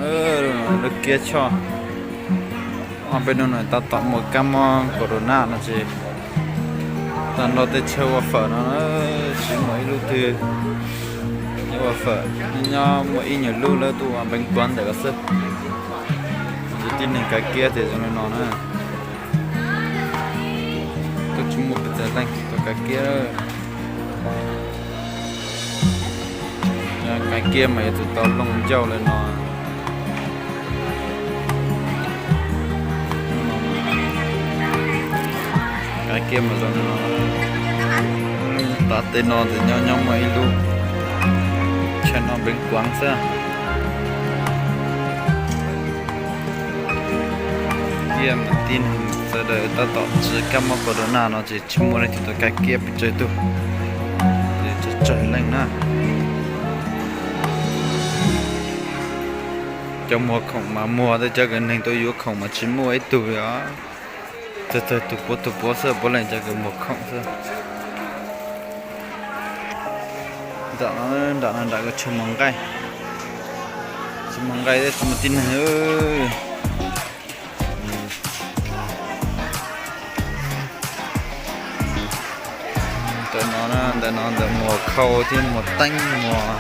Lub kiab choj, ob peb hnub no tab tom muaj kab mob corona no ces tag nrho tej chaw ua fawm no tsis muaj ib lub twg ua fawm, nyob muaj ib nyuag lub lawv tuaj ua npeev kuav ntawm ko xwb. Ces tib neeg kav kiab tias zoo li no na. Twb tsis muaj pes tsawg leej tuaj kav kiab. Kav kiab mas yuav tsum tau looj ncauj li no. Kav kiab mas zoo li no. Tom tej no ces nyob nyob muaj ib lub chaw no npeev kuav xwb. Kiab mas tib neeg sawv daws tab tom tsis kab mob corona no ces tsis muaj leej twg tuaj kav kiab pes tsawg tug, ces tsawg tsawg leej na. Cov muag khoom mas muag, tej cov kws neeg tuaj yuav khoom mas tsis muaj ib tug li os. Txawg txawg tus puav tus puav xwb, puav leej cov kws muag khoom xwb. Nram no, nram no nram ko tshuav muag nqaij, tshuav muag nqaij thiab tshuav muag tib neeg. Ntawm no, ntawm no ntawm muag khau thiab muag teeb, muag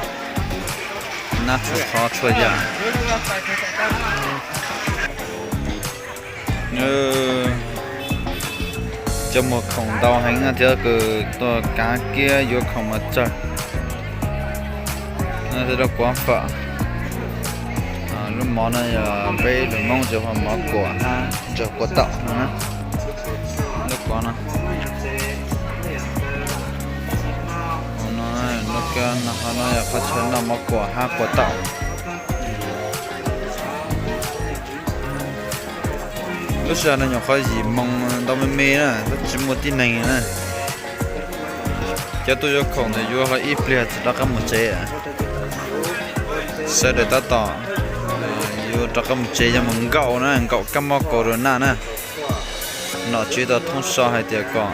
nab tshuaj qhov tshuaj yam. Cov muag khoom ntau heev thiab kws tuaj kav kiab yuav khoom mas tsawg. Thiab lub kuav fawm, lub mov no yog peb lus Hmoob ces hu mov kuam hab ntsaws kuav taum no na. Lub kuav no, lub kuav no, qhov no yog qhov chaw noj mov kuam hab kuav taum. Lub sij hawm no nyuam qhuav yim moos ntau me me na, tab tsis muaj tib neeg na. Cov tuaj yuav khoom ntawd yuav hlo ib pliag txawm rov qab mus tsev. Sawv daws tab tom yuav rov qab mus tsev, yog mus nkaum na, nkaum kab mob corona na. Nom tswv tau thoob so hais tias kom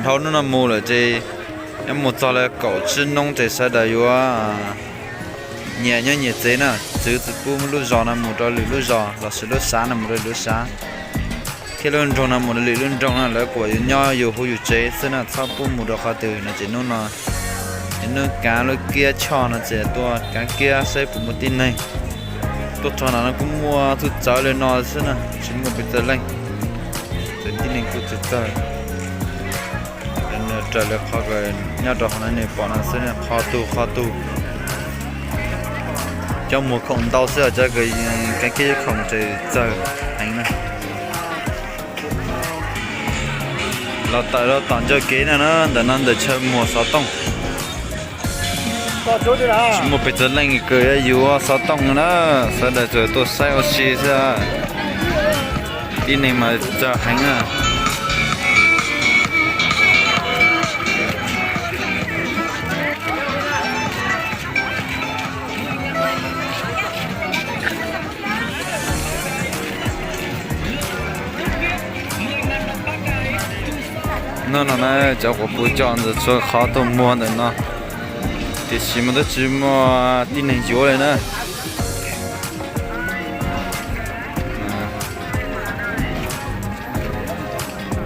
dhau hnub no mus lawm ces yuav mus txog li kaum tsib hnub ces sawv daws yuav nyias nyob nyias tsev na, txwv tsis pub lub zos no mus rau lwm lub zos lossis lub xav no mus rau lwm lub xav, thiab lub nroog no mus rau lwm lub nroog na, lawv kuam yus nyob yus huv yus tsev xwb na, txhob pub mus rau qhov twg no ces hnub no, hnub kav lub kiab choj no ces tuaj kav kiab saib puas muaj tib neeg. Tuaj txog no kuj muaj txuj txawv li no xwb na, tsis muaj pes tsawg leej, tib neeg kuj tsis txawg. Raws li qhov nyob rau qhov no nws pom no xwb, qhov tug qhov tug. Cov muag khoom ntau xwb, cov kav kiab yuav khoom ces txawg heev na. Los tawm rau tom ncauj kev no na, ntawm no ntawm chaw muag xov tooj. Tsis muaj pes tsawg leej kws yuav xov tooj na, sawv daws tsuas tuaj saib ua si xwb. Tib neeg mas tsawg heev na. No no na, cov quas puj coj ntawd tshuav qhov tuaj muag ntawm no, tiam sis mas twb tsis muaj tib neeg yuav li na.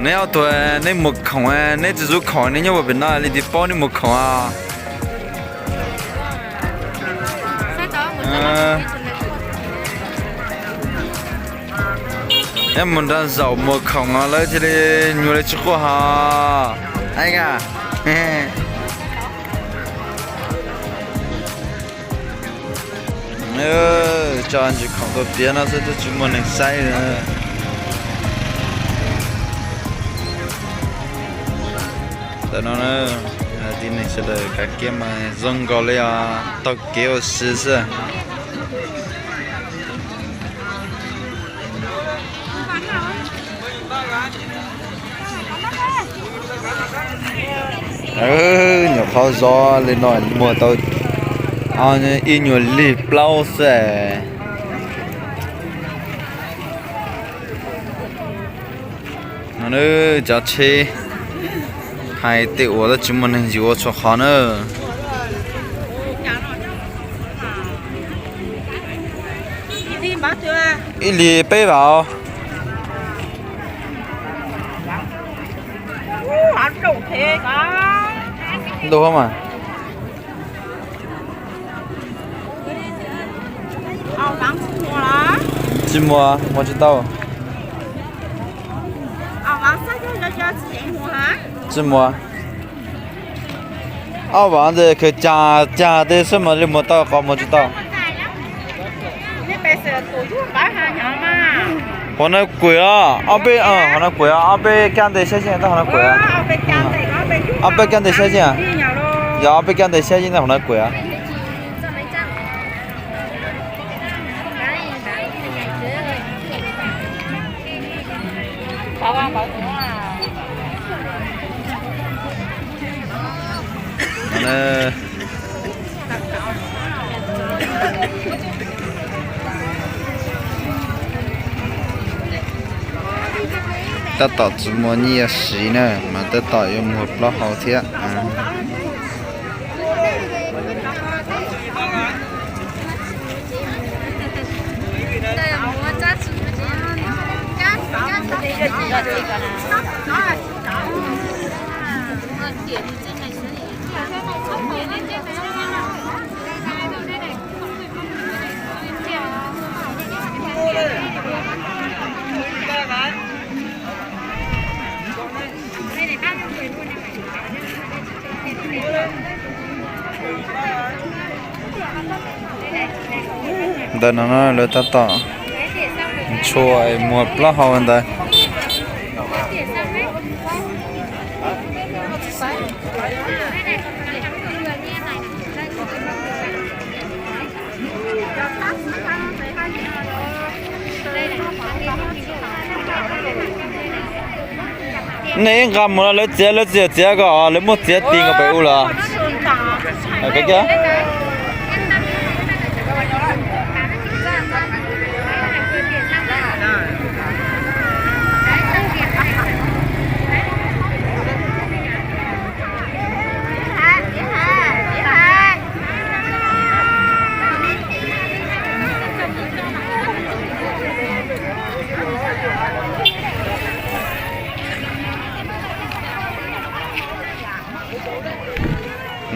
Neb ob tug neb muag khoom, neb tsis zuv khoom, neb nyob puag pem no li twg paub neb muag khoom os? Neb mus nram zaum muag khoom os, lawv thiaj li nyuag li tsis quaj hos. Aib a. Tso ntsis khoom tuaj piav no xwb twb tsis muaj neeg saib li. Tam no tib neeg sawv daws kav kiab mas zoo nkaus li os, taug kev ua si xwb. Nyuam qhuav zov li no muag tau ib nyuag lig plaub xwb. Cov tsheb hais tej uas twb tsis muaj neeg yuav tshuav qhov na. Ib hlis peb vam. Ntau mas. Tsis muaj, muaj tsis tau. Tsis muaj. Ob vam ntawd khaws cag cag tej xwb mas li muag tau, qhov muag tsis tau. Qhov no kuam os, ob peb, qhov no kuam os, ob peb kab ntej saib xyov, tab qhov no kuam. Ob peb kab ntej saib xyov. Yog ob peb kab ntej saib xyov tab qhov no kuam. Tab tom tsis muaj nyiaj siv na mas tab tom yuav muag plaub hau thiab. Ntawm no lawv tab tom ntshua muag plaub hau ntawd. Nej ib nqa mus no lawv txiav, lawv tsis yog txiav ko, lawv muab txiav ti nkaus pem u lawm.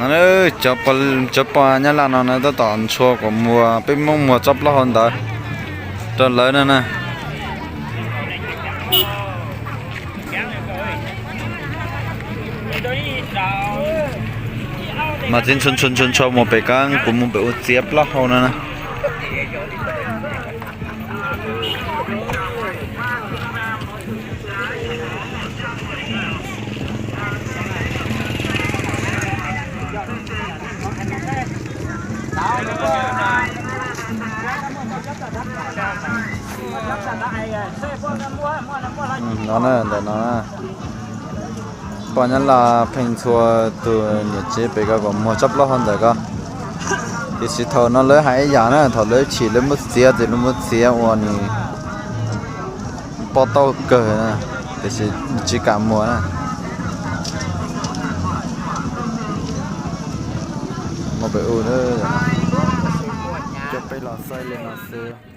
No, cov pog Nyab Laj no na tab tom ntshua kom muag, peb Hmoob muag tsob plaub hau ntawd rau lawv no na. Mas txiv ntshua ntshua ntshua ntshua mus pem ko, kuv mus pem u txiav plaub hau no na. No na, ntawm no na. Pog Nyab Laj pheej ntshua tus niam tsev pem ko kom muag tsob plaub hau ntawm ko. Tiam sis thaum no lawv hais ib yam na, thaum lawv chim lawv muab txiav ces lawv muab txiav ua nws pob taub kawg na, tiam sis tsis kam muag na. Muab pem u, coj peb los xaiv li no xwb.